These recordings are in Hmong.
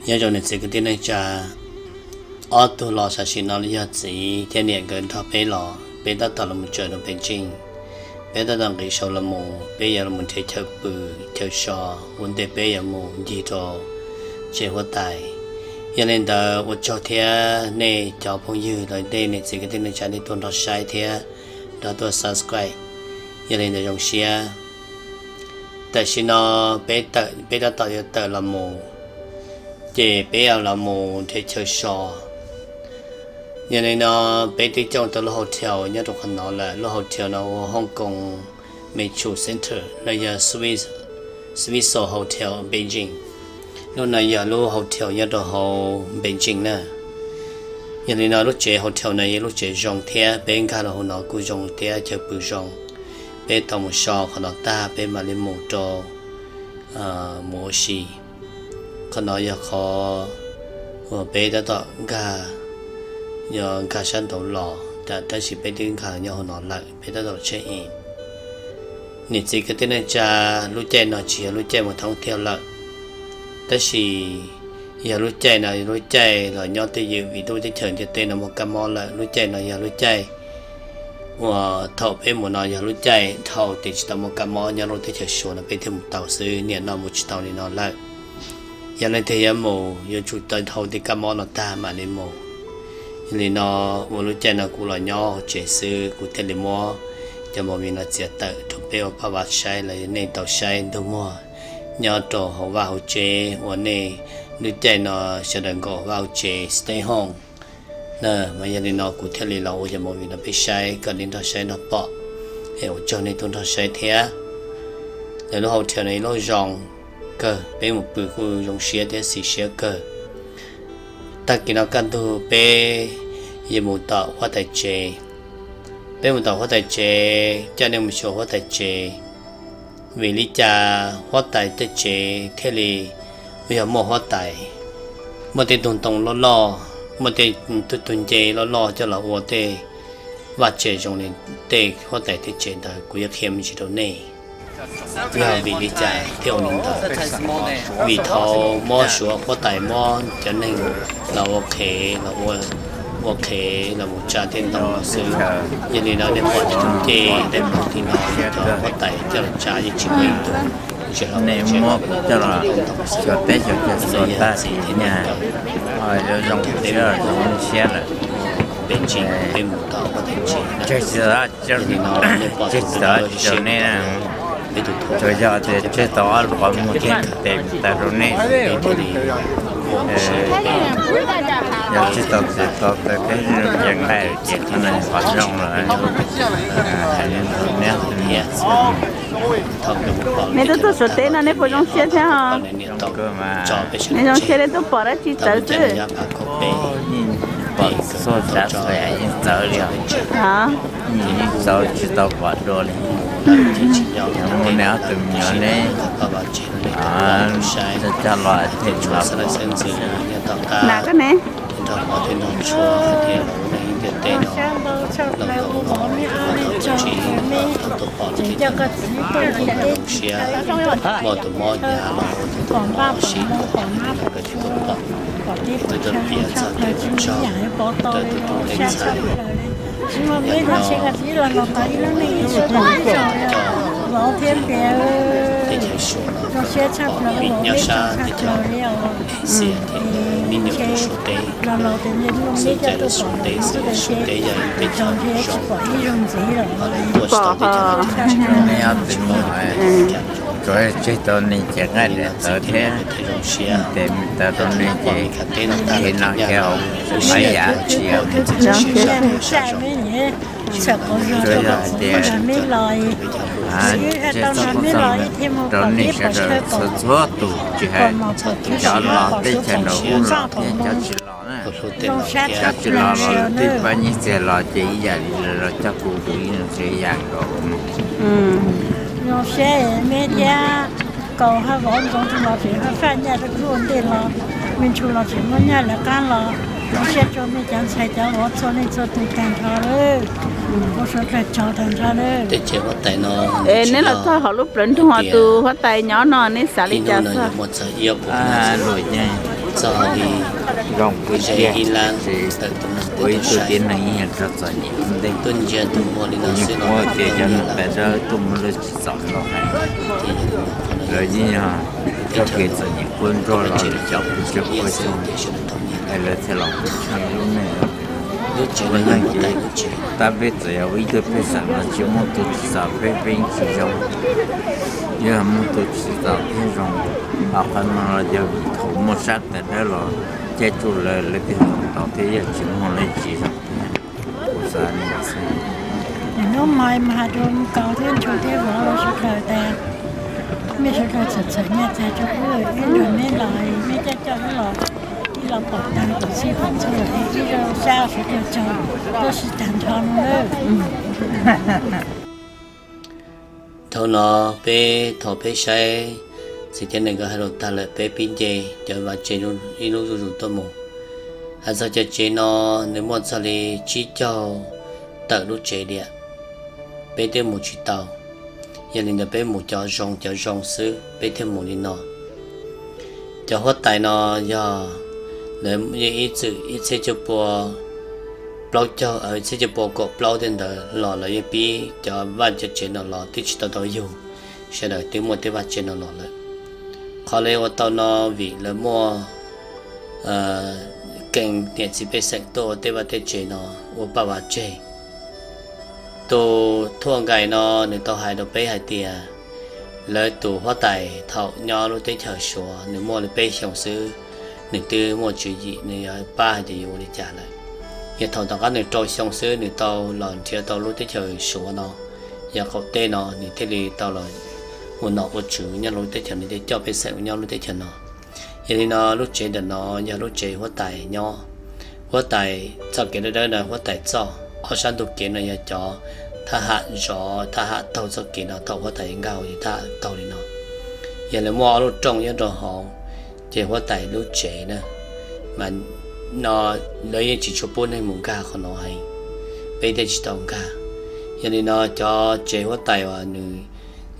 Nyob zoo niam txiv kwv tij neej tsa, ob tug los sam sim no los yog txiv thiab niam nkawd nrog peb los, peb tab tom los mus tsev rau Beijing. Peb tab tom nqis saum los mus, peb yuav los mus nrhiav chaw pw, chaw so, ua ntej peb yuav mus ncig rau tsev huab tais. Yog li ntawd ua tsaug thiab nej cov phooj ywg los tej niam txiv kwv tij neej tsa nej tuaj nrog saib thiab nrog tuaj subscribe. Yog li ntawd zoo siab. Tam sim no peb tab tom yuav tawm los mus, ces peb yuav los mus nrhiav chaw so. Yog li no peb twb coob tau lub hotel nyob rau qhov no lawm. Lub hotel no ua Hong Kong Metro Center, no yog Swiss, Swiss Hotel Beijing. Lub no yog lub hotel nyob rau hauv Beijing na. Yog li no lub tsev hotel no yog lub tsev zoo thiab peb nkag los hauv no kuj zoo thiab chaw pw zoo. Peb tau mus so qhov no tag peb mam li mus rau mus ua si. Qhov no yog qhov uas peb tab tom nkag, yog nkag sab nraud los, tab sis peb twb nkag nyob hauv no lawm, peb tab tom check in. Niam txiv kwv tij neej tsa, lub caij no tsis yog lub caij mus thoob thiaj lawm, tab sis yog lub caij no yog lub caij los nyob twj ywm vim lub teb chaws ntiaj teb no muaj kab mob lawm. Lub caij no yog lub caij uas thaum peb mus no yog lub caij dhau tias tsis tau muaj kab mob nyob lub teb chaws Suav no peb thiaj mus tau xwb, niaj no mus tsis tau li no lawm. Yog leej twg yuav mus yuav tsum tau dhau tej kab mob no tag mam li mus. Yog li no ua lub caij no kuv los nyob hauv tsev xwb, kuv thiaj li muab cov movie no txiav tawm rau peb ua pab vav saib los yog nej tau saib ntuj muag nyob rau hauv vaj hauv tsev uas nej lub caij no sawv daws nkaum vaj hauv tsev stay home na. Mas yog li no kuv thiaj li los ua cov movie no peb saib kom nej nrog saib nrog pom. Es ua tsaug nej tuaj nrog saib thiab. Lawv lub hotel no ib lub zoo kawg, peb mus pw kuj zoo siab thiab xis siab kawg. Tag kis no kaj ntug peb yuav mus tom huab tais tsev. Peb mus tom huab tais tsev, coj nej mus xyuas huab tais tsev. Vim li cas huab tais tej tsev thiaj li yog muaj huab tais, muaj tej tug ntoo loj loj, muaj tej tug nce loj loj coj los ua tej vaj tsev zoo li tej huab tais tej tsev ntawd, kuv yuav qhia me ntsis rau nej. Yog vim li cas thiaj ua li ntawd? Vim thaum muab Suav huab tais muab cov neeg los ua qhev, los ua qhev los mus tsa tej ntoo xwb. Yog li no nej pom cov ncej tej pom tim no, cov huab tais coj los tsa yeej tsis muaj ib tug. Nej muab coj los xyuas teb xyuas chaw xyuas tag sim thiab nyag, zoo siab zoo siab lawm. Peb tseem peb mus tom huab tais tsev, tseg tsis tau, tseg tsis tau rau nej, tsuas yog tias tseg tau ob lub qhov muag thiab tes tawm rau nej. Yog tseg tau tes tau taw peb ceev nqaij ces qhov no qhov zoo lawm. Hais li ntawd neb, nej tuaj txog Suav teb no nej puas zoo siab thiab? Nej zoo siab nej tuaj pom dab tsi txawv xwb? Pom txhua tsav txhua yam yeej txawv li os. Yeej txawv tsis tau pom dua li. Muaj neb ob tug me nyuam ne, coj los them los, na koj ne. Muaj tus mob hnyav los ua tus mob sib tua, tus tus piav txog tej tus tsaug, tus tus ntxhais, yog no cov teb chaws Suav no pom vim nyob sab teb chaws Asia thiab me nyuam rau Suav teb, xwb caij rau Suav teb xwb, Suav teb yog ib teb chaws zoo, pom tsuav tseg tau nej cev nqaij daim tawv thiab tes tawv rau nej ces kev no kev hauv, tsis yog kev tsis yog txhawm qhov zoo, tsuas yog hais tias tseg txoj koob txoj loo rau nej sawv daws txhua txhua tus, tsis hais cov los teb chaws nraum ub los thiab cov tsis los na. Cov tsis los los twb pab nyiaj txiag los ces ib yam li los coj kuv, kuv ib leeg tsev ib yam nkaus. Zoo siab me thiab, kaus haj vov ntxoov los tseem haj faj nyaj rau khub ua ntej los, me ntshua los tseem muaj nyaj lawv qab los. Zoo siab rau nej cov ntxhais cov vauv txhua leej txhua tus tag nrho lawm. Ua suav dlawg tsaug tag nrho lawm. Es neb los txog hauv lub plawv nroog tus huab tais nyob no neb xav li cas txog? Luam yeej Txog li zoo kuv ze ib lab tawm tus neeg ua ib tug tib neeg ib yam rau txom nyem ua ntej. Tuaj ntsia tus muag li no xwb los kuv tias cov neeg tais dawb tuaj muaj lub tsim txom nrog hais, lawv yeej yog txoj kev txom nyem quaj nrog los cov pw tsaug quaj xyoo, es lawv thiaj los kuj tsheej lub neej. Ua neej ces tab peb txawm yog ua ib tug pej xeem los tsis muaj tus tsim txom peb, peb yeej tsis zoo. Yog muaj tus tsim txom thiaj zoo. Ho qhov no los yog vim thaum muaj sab tais dawb los caij tsuj lawv, lawv thiaj zoo tau thiab, yog tsis muaj lawv tsis zoo. Kuv xav li no xwb. Nim no mas mas hais rau kaus thiab ntshua thiab vauv los sawv daws tas, mej sawv daws txawm txawm nyiaj txiag rau wb, wb nrog meb los, mej coj coj wb los, wb los pom tag pom txhij pom txhua, wb zoo sab sawv daws tsaug, tuaj sib tag nrho no lawm. Thaum no peb, thaum peb saib txiv thiab nees nkawd hais lus tag lawm, peb pib nce cov vaj tsev ib lub zuj zus tuaj mus. Hais txog cov tsev no, nws muaj txog li tsib caug tawm lub tsev tiam, peb twb mus tsis tau. Yog li ntawd peb mus cov zoo cov zoo xwb, peb thiaj mus li no. Cov huab tais no yog lawv yeej ib txwm ib txhiab cuaj pua plaub caug, ib txhiab cuaj pua kaum plaub tej ntawd los lawv yeej pib cov vaj cov tsev no los twb tsis tau tau yug, sawv daws twb muaj tej vaj tsev no los lawm. Qhov lawv ua tau no vim lawv muaj kees niam txiv pej xeem tuaj ua tej vaj tej tsev no ua paj vav tseg. Tus thuaj nkais no nws tau hais rau peb hais tias lawv tus huab tais thaum nyob lub teb chaws Suav nws muaj li peb xyoos xwb, nws twb muaj tswv yim, nws yog pab hais tias yuav ua li cas lawm. Yog thaum tom qab nws rau xyoo xwb nws tau los nrhiav tau lub teb chaws Suav no, yog qaum teb no, nws thiaj li tau los ua nom ua tswv nyob lub teb chaws, nws thiaj coj pej xeem mus nyob lub teb chaws no. Yog li no lub tsev ntawm no yog lub tsev huab tais nyob. Huab tais txoj kev dawb dawb no huab tais txoj, ob sab ntug kev no yog cov thab ham zov, thab ham taug txoj kev no thaum huab tais nkag hauv ces thab ham taug li no. Yog lawv muaj ob lub rooj nyob rau hauv, ces huab tais lub tsev na, mas no lawv yeej tsis tshua pub neeg mus nkag qhov no heev, peb thiaj tsis tau nkag. Yog li no cov tsev huab tais uas nws,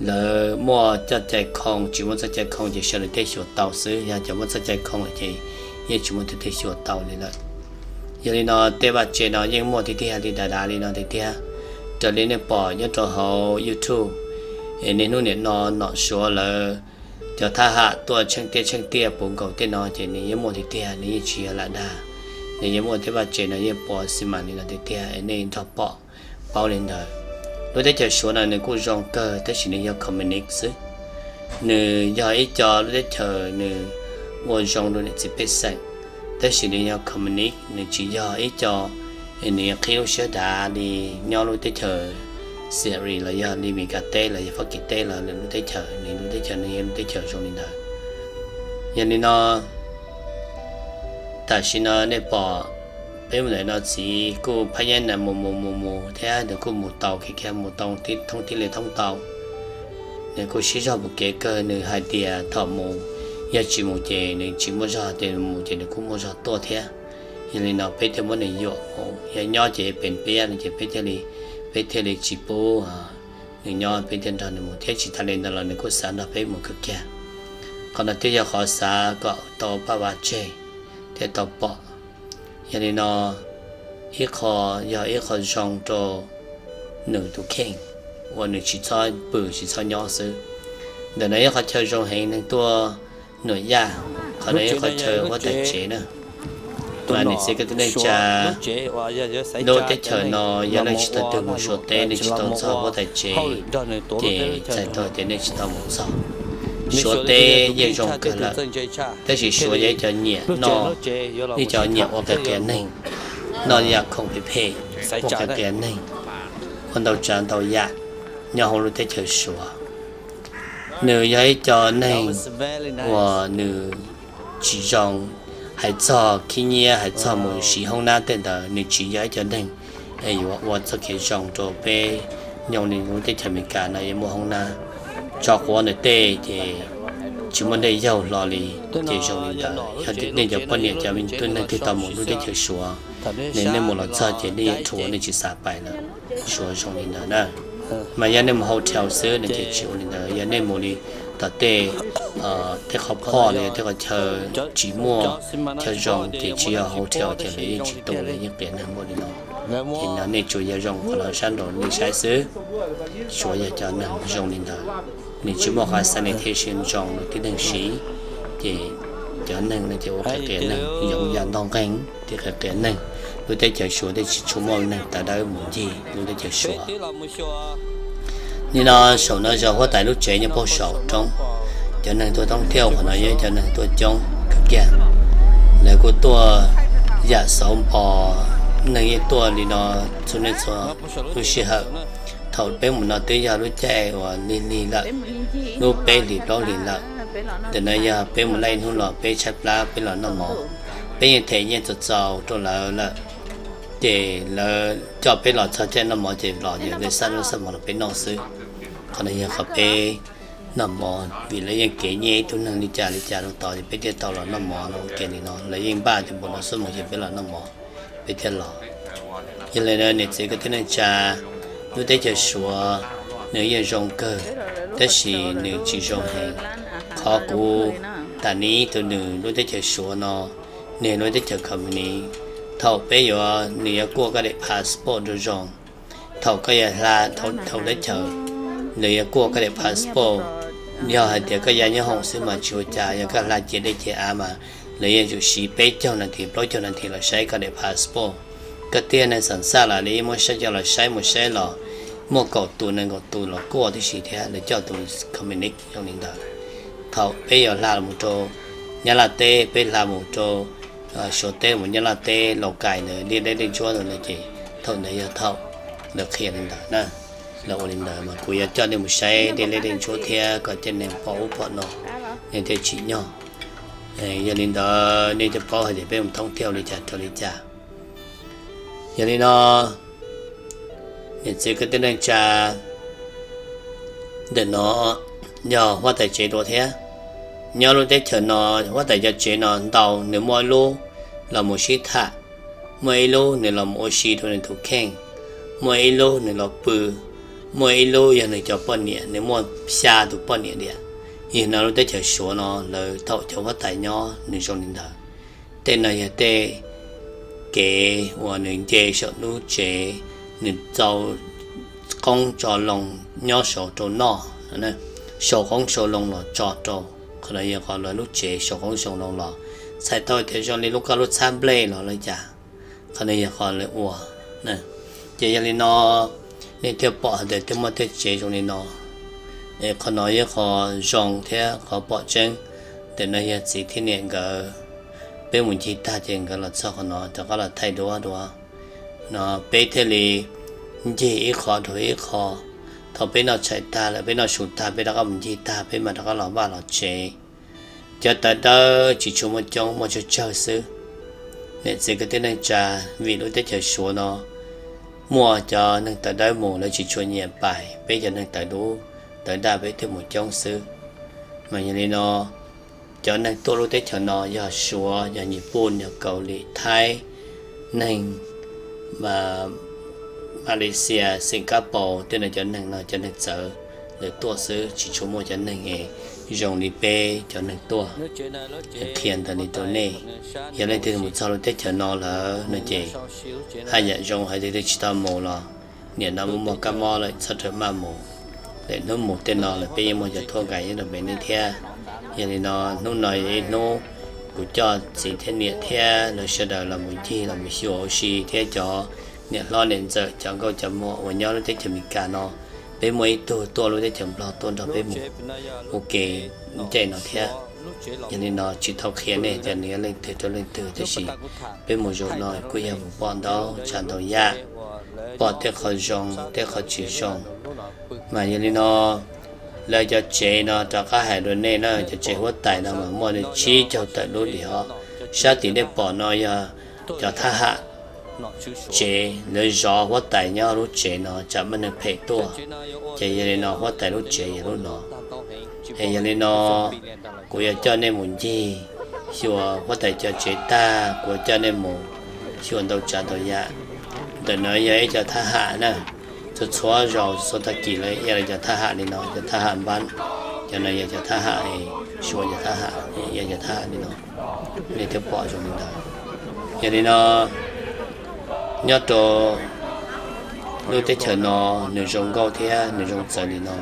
lawv muaj txoj cai khoo, tsis muaj txoj cai khoo ces sawv daws tej xyuas tau xwb, yog cov muaj txoj cai khoo lawm ces yeej tsis muaj tus twg xyuas tau li lawm. Yog li no tej vaj tsev no yeej muaj tiag tiag li dav dav li no tiag tiag. Raws li nej pom nyob rau hauv YouTube, es niaj hnub nim no nom Suav lawv cov thab ham tuaj tsheej tiaj tsheej tiaj puv nkaus tej no ces nws yeej muaj tiag tiag, nws yeej tsis yog lam dag. Nws yeej muaj tej vaj tsev no yeej pos xi mas li no tiag tiag, es nej nrog pom paub li ntawd. Lub teb chaws Suav no nws kuj zoo kawg tab sis nws yog communist xwb. Nws yog ib co lub teb chaws nws ua zoo rau niam txiv pej xeem, tab sis nws yog communist, nws tsis yog ib co, nws yog qhib lub siab dav li nyob lub teb chaws Syria los yog li Meskas teb los yog Fab Kis teb los lwm lub teb chaws, nws lub teb chaws nws yog lub teb chaws zoo li ntawd. Yog li no tam sim no nej pom peb mus ntawm no txiv kuj phab nyab na mus mus mus mus thiab nws kuj mus tau kiag kiag, mus tau thoob tib li thoob tau. Nws kuj sib zog mus kev kawg, nws hais tias thaum mus, yog tsis mus ces nws tsis muaj zog, ces mus ces nws kuj muaj zog tuaj thiab. Yog li no peb thiaj muab nws yuam mus, yog nyob ces pem peb no ces peb thiaj li, peb thiaj li tsis pub nws nyob, peb thiaj nrog nws mus thiab. Tsis tas li ntawd los nws kuj xav nrog peb mus kawg kiag. Qhov no thiaj yog qhov xav kom tau paj vav tseg thiab tau pom. Yog li no ib qho, yog ib qho zoo rau nws tus kheej uas nws tsis txhob pw tsis txhob nyob xwb. Ntawm no yog qhov chaw zoo heev neeg tuaj nuam yaj, qhov no yog qhov chaw huab tais tsev na. Mas niam txiv kwv tij neej tsa, lub teb chaws no yog leej tsis tau tug mus Suav teb, nej tsis tau txog huab tais tsev, ces txhais tau tias nej tsis tau mus txog. Suav teb yeej zoo kawg lawm, tab sis Suav yog ib co nyiam noj, ib co nyiam ua qias qias neeg, noj yam khoom phem phem, ua qias qias neeg, ua ntau tsav ntau yam nyob hauv lub teb chaws Suav. Nws yog ib co neeg uas nws tsis zoo, hais txog khib nyiab, hais txog mus siv hoob nab tej ntawd, nws tsis yog ib co neeg yuav ua txoj kev zoo rau peb. Nyob li lub teb chaws Amelikas no yuav muaj hoob nab, tso quav ntawm tej ces tsis muaj dej yaug hlo li. Ces zoo li ntawd, yog tias nej cov poj niam cov me tub neeg twg tau mus lub teb chaws Suav, nej mus los txog ces nej yuav rhuav, nej tsis xav pais lawm. Suav zoo li ntawd na. Mas yog nej mus hotel xwb no ces tsis ua li ntawd, yog nej mus li tom tej, tej qhov phoj los yog tej qhov chaw tsis muaj chaw zoo ces tsis yog hotel ces lawv yeej tsis tu, lawv yeej qias neeg npaum li no. Ces no nej tsuas yog zoo qhov no sab nraud nej saib xwb. Suav yog cov neeg zoo li ntawd, nws tsis muaj qhov sanitation zoo rau tib neeg siv, ces cov neeg no ces ua qias qias neeg, yoov yam ntog nqeeg thiab qias qias neeg. Lub teb chaws Suav thiaj tsis tshua muaj neeg tawv dawb mus ncig lub teb chaws Suav. Nim no saum no yog huab tais lub tsev nyob puag saum roob. Cov neeg tuaj thoob thiab qhov no yog cov neeg tuaj coob kawg kiag. Lawv kuj tuaj yam xauv npo, neeg yeej tuaj li no txhua niaj txhua lub sij hawm. Thaum peb mus no twb yog lub caij uas lig lig lawm, lub peb hlis plaub hlis lawm. Ntawm no yog peb mus laij hnub los peb tshaib plab peb los noj mov. Peb yeej them nyiaj txaus txaus rau lawv lawm, ces lawv coj peb los txog caij noj mov ces los ces lawv xa lub xab mov los peb noj xwb. Qhov no yog qhov peb noj mov, vim lawv yeej kev nyiaj ib tug neeg li cas li cas rau tod ces peb thiaj tau los noj mov no ua ke li no. Lawv yeej npaj tias npaum no xub mus ces peb los noj mov, peb thiaj los. Yog li ntawd niam txiv kwv tij neej tsa, lub teb chaws Suav nws yeej zoo kawg, tab sis nws tsis zoo heev. Qhov kuv tham nws ib tug nws lub teb chaws Suav no, nws lub teb chaws company, thaum peb yuav, nws yuav kuaj koj daim passport zoo zoo. Thaum koj yuav hla dhau teb chaws, nws yuav kuaj koj daim passport. Yog hais tias koj ya nyob hoom xwb mas tsis ua cas, yog koj hla cia dej cia av mas lawv yeej tsum siv peb caug nas this plaub caug nas this los saib koj daim passport. Koj twb yog neeg xam xaj lawm, lawv yeej muab saib coj los saib mus saib los, muaj kaum tus nees nkaum tus los kuaj tib si thiab lawv coj tus company zoo li ntawd. Thaum peb yuav hla mus rau Nyab Laj teb, peb hla mus rau Suav teb, mus Nyab Laj teb, Laus Kais ntawd, Liaj Dej Dej Ntsuab ntawd ces thaum ntawd yog thaum lawv qhia li ntawd na. Lawv ua li ntawd mas kuv yuav coj nej mus saib Liaj Dej Dej Ntsuab thiab kom coj nej pom ub pom no, nej thiaj tsim nyog. Yog li ntawd nej thiaj paub hais tias peb mus thoob thiab ua li cas rau li cas. Yog li no, niam txiv kwv tij neej tsa, ntawm no yog huab tais tsev dua thiab. Nyob lub teb chaws no, huab tais cov tsev no ntau, nws muaj ib lub los mus sib tham, muaj ib lub nws los mus ua si rau nws tus kheej, muaj ib lub nws los pw, muaj ib lub yog nws cov poj niam, nws muaj xya tus poj niam tiam. Yog no lub teb chaws Suav no lawv thaum cov huab tais nyob nws zoo li ntawd. Tej no yog tej kev uas nws nce saum lub tsev, nws txau qoob tso loo nyob saud rau noj, sau qoob sau loo los tso rau. Qhov no yog qhov lawv lub tsev sau qoob sau loo los, txhais tau tias zoo li lub koj lub txhab nplej los li cas. Qhov no yog qhov lawv ua. Ces yog li no, nej thiaj pom hais tias thiaj muaj tej tsev zoo li no. Qhov no yog qhov zoo thiab qhov pom tseeb. Ntawm no yog txiv thiab niam nkawd, peb mus ncig tag ces nkawd los txog qhov no rov qab los thaij duab dua no, peb thiaj li ncig ib qho rau ib qho. Thaum peb noj tshais tag lawm, peb noj su tag, peb rov qab mus ncig tag, peb mam rov qab los vaj los tsev. Cov tawv dawb tsis tshua muaj coob, muaj tsawg tsawg xwb. Niam txiv kwv tij neej tsa, vim lub teb chaws Suav no muaj cov neeg tawv dawb mus, lawv tsis tshua nyiam pais, peb cov neeg tawv dub tawv daj peb thiaj mus coob xwb. Mas yog li no, cov neeg tuaj lub teb chaws no yog Suav, yog Nyij Pooj, yog Kaus Lim, Thaib, neeg Malaysia, Singapore, tej no cov neeg no cov neeg txawv lawv tuaj xwb, tsis tshua muaj cov neeg zoo li peb cov neeg tuaj. Qhia ntawd li rau nej, yog leej twg mus txog lub teb chaws no lawm no ces haj yam zoo, hais tias leej twg tsis tau mus los nim no muaj muaj kab mob lawm txhob rawm maj mus. Lawm hnub mus tej no lawm peb yeej muaj cov thuab nkais nyob rau pem nej thiab. Yog li no, hnub no yog ib hnub kuv coj txiv thiab niam thiab lawv sawv daws los mus ncig los mus xyuas ua si thiab cov niam hlob niam ntxawm cov nkauj cov muam uas nyob lub teb chaws Amelikas no, peb muaj ib tug tuaj lub teb chaws Nplog tuaj nrog peb mus ua ke caij no thiab. Yog li no tsis tau qhia nej tias nws yog leej twg rau leej twg, tab sis peb mus zaum no kuj yog mus pom ntau tsav ntau yam, pom tej qhov zoo tej qhov tsis zoo. Mas yog li no, lawv cov tsev no rov qab hais rau nej na, cov tsev huab tais no mas muaj li tsib caug tawm lub li os. Sab tim nej pom no yog cov thab ham tsev, lawv zov huab tais nyob lub tsev no tsam muaj neeg phem tuaj. Ces yog li no huab tais lub tsev yog lub no. Es yog li no, kuv yuav coj nej mus ncig xyuas huab tais cov tsev tag, kuv yuav coj nej mus xyuas ntau tsav ntau yam. Ntawm no yog ib co thab ham na, txhua txhua zaus txhua tag kis lawv yog cov thab ham li no, cov thab ham npab. Cov no yog cov thab ham, suav cov thab ham, yog cov thab ham li no, nej thiaj pom zoo li ntawd. Yog li no, nyob rau lub teb chaws no nws zoo nkauj thiab nws zoo txawv li no.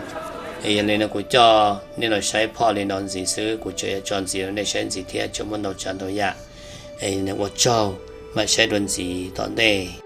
Es yog li no kuv coj nej los saib phoj li no ntxiv xwb, kuv tseem yuav tso ntxiv rau nej saib ntxiv thiab, tseem muaj ntau tsav ntau yam. Es ua tsaug, mam saib dua ntxiv tom ntej.